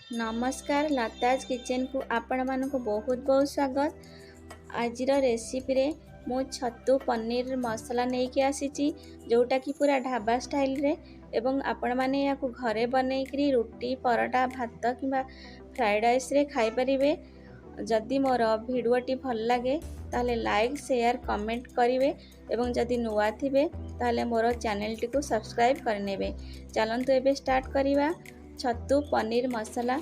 ନମସ୍କାର, ଲତାଜ କିଚେନକୁ ଆପଣମାନଙ୍କୁ ବହୁତ ବହୁତ ସ୍ୱାଗତ। ଆଜିର ରେସିପିରେ ମୁଁ ଛତୁ ପନିର ମସଲା ନେଇକି ଆସିଛି, ଯେଉଁଟାକି ପୁରା ଢାବା ଷ୍ଟାଇଲରେ, ଏବଂ ଆପଣମାନେ ଏହାକୁ ଘରେ ବନେଇକରି ରୁଟି, ପରଟା, ଭାତ କିମ୍ବା ଫ୍ରାଏଡ଼ ରାଇସ୍ରେ ଖାଇପାରିବେ। ଯଦି ମୋର ଭିଡ଼ିଓଟି ଭଲ ଲାଗେ, ତାହେଲେ ଲାଇକ୍, ସେୟାର, କମେଣ୍ଟ କରିବେ ଏବଂ ଯଦି ନୂଆ ଥିବେ, ତାହେଲେ ମୋର ଚ୍ୟାନେଲଟିକୁ ସବସ୍କ୍ରାଇବ୍ କରିନେବେ। ଚାଲନ୍ତୁ ଏବେ ଷ୍ଟାର୍ଟ କରିବା ଛତୁ ପନିର ମସଲା।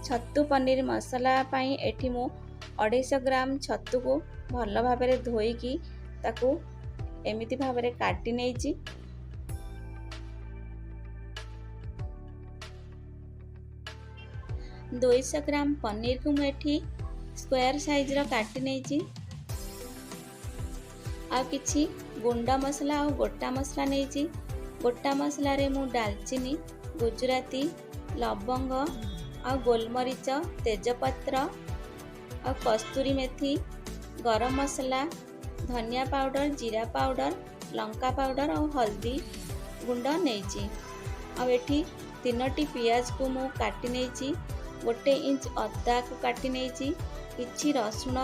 ଛତୁ ପନିର ମସଲା ପାଇଁ ଏଠି ମୁଁ 250 ଗ୍ରାମ ଛତୁକୁ ଭଲ ଭାବରେ ଧୋଇକି ତାକୁ ଏମିତି ଭାବରେ କାଟି ନେଇଛି। 200 ଗ୍ରାମ ପନିରକୁ ମୁଁ ଏଠି ସ୍କୋୟାର ସାଇଜ୍ର କାଟି ନେଇଛି। ଆଉ କିଛି ଗୁଣ୍ଡ ମସଲା ଆଉ ଗୋଟା ମସଲା ନେଇଛି। ଗୋଟା ମସଲାରେ ମୁଁ ଡାଲଚିନି, ଗୁଜୁରାତି, ଲବଙ୍ଗ ଆଉ ଗୋଲମରିଚ, ତେଜପତ୍ର ଆଉ କସ୍ତୁରୀ ମେଥି, ଗରମ ମସଲା, ଧନିଆ ପାଉଡ଼ର, ଜିରା ପାଉଡ଼ର, ଲଙ୍କା ପାଉଡ଼ର ଆଉ ହଳଦୀ ଗୁଣ୍ଡ ନେଇଛି। ଆଉ ଏଠି 3ଟି ପିଆଜକୁ ମୁଁ କାଟି ନେଇଛି, 1 ଇଞ୍ଚ ଅଦାକୁ କାଟି ନେଇଛି, କିଛି ରସୁଣ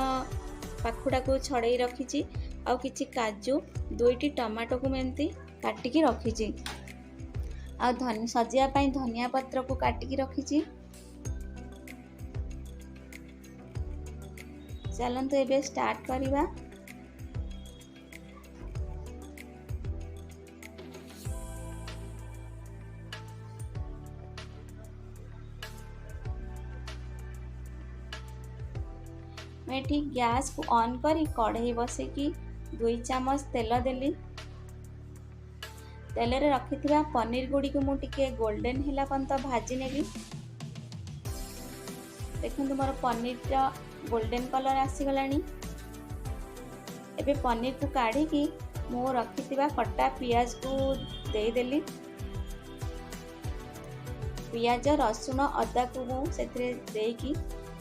ପାଖୁଡ଼ାକୁ ଛଡ଼େଇ ରଖିଛି ଆଉ କିଛି କାଜୁ, 2ଟି ଟମାଟୋକୁ ମୁଁ ଏମିତି କାଟିକି ରଖିଛି ଆଉ ସଜେଇବା ପାଇଁ ଧନିଆ ପତ୍ରକୁ କାଟିକି ରଖିଛି। ଚାଲନ୍ତୁ ଏବେ ଷ୍ଟାର୍ଟ କରିବା। ମୁଁ ଏଠି ଗ୍ୟାସ୍କୁ ଅନ୍ କରି କଢ଼େଇ ବସେଇକି 2 ଚାମଚ ତେଲ ଦେଲି। ତେଲରେ ରଖିଥିବା ପନିର ଗୁଡ଼ିକୁ ମୁଁ ଟିକେ ଗୋଲ୍ଡେନ୍ ହେଲା ପର୍ଯ୍ୟନ୍ତ ଭାଜି ନେବି। ଦେଖନ୍ତୁ, ମୋର ପନିରର ଗୋଲ୍ଡେନ୍ କଲର୍ ଆସିଗଲାଣି। ଏବେ ପନିରକୁ କାଢ଼ିକି ମୁଁ ରଖିଥିବା କଟା ପିଆଜକୁ ଦେଇଦେଲି। ପିଆଜ, ରସୁଣ, ଅଦାକୁ ମୁଁ ସେଥିରେ ଦେଇକି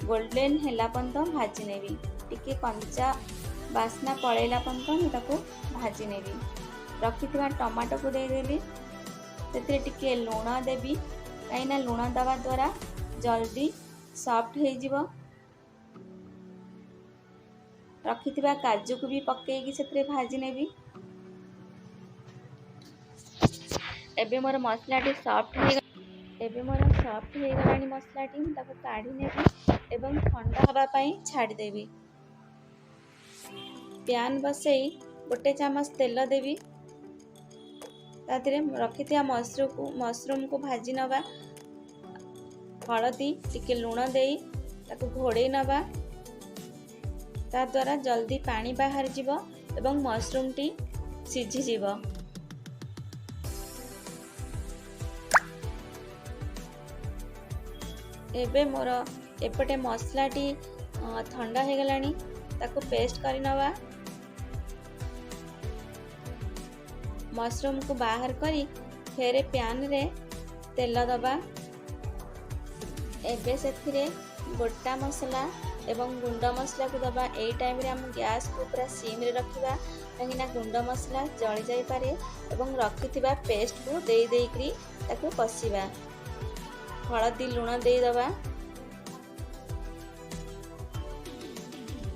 ଗୋଲ୍ଡେନ୍ ହେଲା ପର୍ଯ୍ୟନ୍ତ ଭାଜି ନେବି। ଟିକେ କଞ୍ଚା ବାସ୍ନା ପଳେଇଲା ପର୍ଯ୍ୟନ୍ତ ମୁଁ ତାକୁ ଭାଜି ନେବି। ରଖିଥିବା ଟମାଟୋକୁ ଦେଇଦେଲି। ସେଥିରେ ଟିକେ ଲୁଣ ଦେବି, କାହିଁକିନା ଲୁଣ ଦେବା ଦ୍ୱାରା ଜଲ୍ଦି ସଫ୍ଟ ହେଇଯିବ। ରଖିଥିବା କାଜୁକୁ ବି ପକେଇକି ସେଥିରେ ଭାଜି ନେବି। ଏବେ ମୋର ମସଲାଟି ସଫ୍ଟ ହେଇଗଲା। ଏବେ ମୋର ସଫ୍ଟ ହେଇଗଲାଣି ମସଲାଟି। ମୁଁ ତାକୁ କାଢ଼ି ନେବି ଏବଂ ଥଣ୍ଡା ହେବା ପାଇଁ ଛାଡ଼ିଦେବି। ପ୍ୟାନ୍ ବସେଇ 1 ଚାମଚ ତେଲ ଦେବି। ତା ଦେହରେ ରଖିଥିବା ମସରୁମକୁ ଭାଜି ନେବା। ହଳଦୀ, ଟିକେ ଲୁଣ ଦେଇ ତାକୁ ଘୋଡ଼େଇ ନେବା। ତା ଦ୍ୱାରା ଜଲ୍ଦି ପାଣି ବାହାରିଯିବ ଏବଂ ମସରୁମଟି ସିଝିଯିବ। ଏବେ ମୋର ଏପଟେ ମସଲାଟି ଥଣ୍ଡା ହେଇଗଲାଣି, ତାକୁ ପେଷ୍ଟ କରିନେବା। ମସରୁମକୁ ବାହାର କରି ଫେରେ ପ୍ୟାନରେ ତେଲ ଦେବା। ଏବେ ସେଥିରେ ଗୋଟା ମସଲା ଏବଂ ଗୁଣ୍ଡ ମସଲାକୁ ଦେବା। ଏଇ ଟାଇମ୍ରେ ଆମ ଗ୍ୟାସ୍କୁ ପୁରା ସିମ୍ରେ ରଖିବା, କାହିଁକିନା ଗୁଣ୍ଡ ମସଲା ଜଳି ଯାଇପାରେ, ଏବଂ ରଖିଥିବା ପେଷ୍ଟକୁ ଦେଇ ଦେଇକରି ତାକୁ କଷିବା। ହଳଦୀ, ଲୁଣ ଦେଇଦେବା।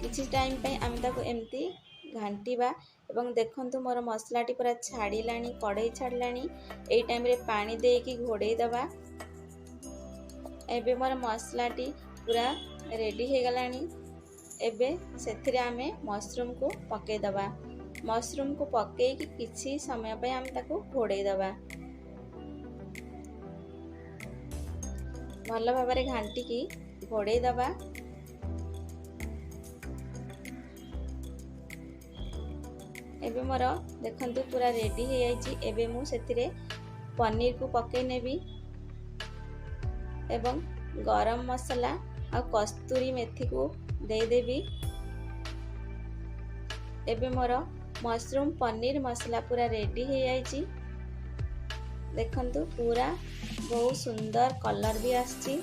କିଛି ଟାଇମ୍ ପାଇଁ ଆମେ ତାକୁ ଏମିତି ଘାଣ୍ଟିବା ଏବଂ ଦେଖନ୍ତୁ, ମୋର ମସଲାଟି ପୁରା ଛାଡ଼ିଲାଣି, କଢ଼େଇ ଛାଡ଼ିଲାଣି। ଏଇ ଟାଇମ୍ରେ ପାଣି ଦେଇକି ଘୋଡ଼େଇ ଦେବା। ଏବେ ମୋର ମସଲାଟି ପୁରା ରେଡ଼ି ହେଇଗଲାଣି। ଏବେ ସେଥିରେ ଆମେ ମସରୁମକୁ ପକାଇଦେବା। ମସରୁମକୁ ପକାଇକି କିଛି ସମୟ ପାଇଁ ଆମେ ତାକୁ ଘୋଡ଼େଇ ଦେବା। ଭଲ ଭାବରେ ଘାଣ୍ଟିକି ଘୋଡ଼େଇ ଦେବା। ଏବେ ମୋର ଦେଖନ୍ତୁ ପୁରା ରେଡ଼ି ହେଇଯାଇଛି। ଏବେ ମୁଁ ସେଥିରେ ପନିରକୁ ପକାଇ ନେବି ଏବଂ ଗରମ ମସଲା ଆଉ କସ୍ତୁରୀ ମେଥିକୁ ଦେଇଦେବି। ଏବେ ମୋର ମସରୁମ୍ ପନିର ମସଲା ପୁରା ରେଡ଼ି ହେଇଯାଇଛି। ଦେଖନ୍ତୁ, ପୁରା ବହୁତ ସୁନ୍ଦର କଲର୍ ବି ଆସିଛି।